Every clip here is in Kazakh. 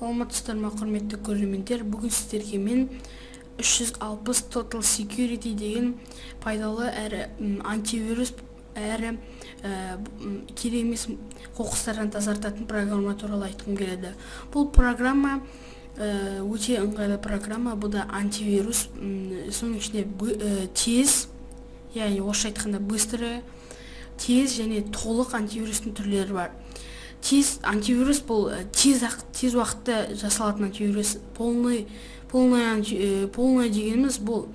Саламатсыздар ма, құрметті көрермендер! Бүгін сіздерге мен 360 Total Security деген пайдалы әрі антивирус, әрі керек емес қоқыстардан тазартатын программа туралы айтқым келеді. Бұл программа өте ыңғайлы программа. Бұл да антивирус, соның ішінде тез, яғни орысша айтқанда, быстрый, тез және толық антивирустың түрлері бар. Тез антивирус — бұл тез уақытта жасалатын антивирус. Полный дегеніміз — бұл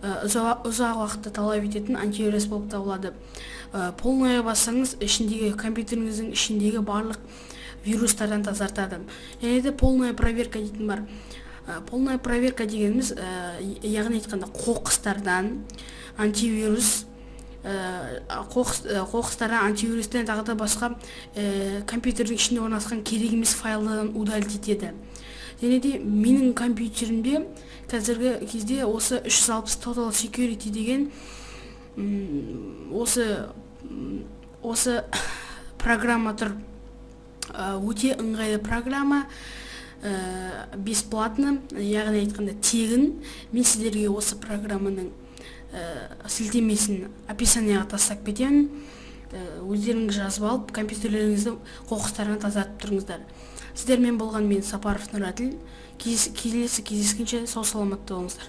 ұзақ уақытты талап ететін антивирус болып табылады. Полныйға бассаңыз, ішіндегі, компьютеріңіздің ішіндегі барлық вирустардан тазартады. Және де полная проверка дейтін бар. Полная проверка дегеніміз, яғни айтқанда, қоқыстардан антивирус, қоқыстардан, антивирустен, тағы да басқа компьютердің ішінде орналасқан керек емес файлдардан удалить етеді. Және де менің компьютерімде қазіргі кезде осы 360 Total Security деген осы программа тұр. Өте ыңғайлы программа, бесплатно, яғни айтқанда, тегін. Мен сіздерге осы программаның сілтемесін описанияға тастап кетемін. Өздеріңіз жазып алып, компьютерлеріңізді қоқыстардан тазартып тұрыңыздар. Сіздермен болған мен, Сапаров Нұрәділ. Келесі кездескенше сау саламатта болыңыздар.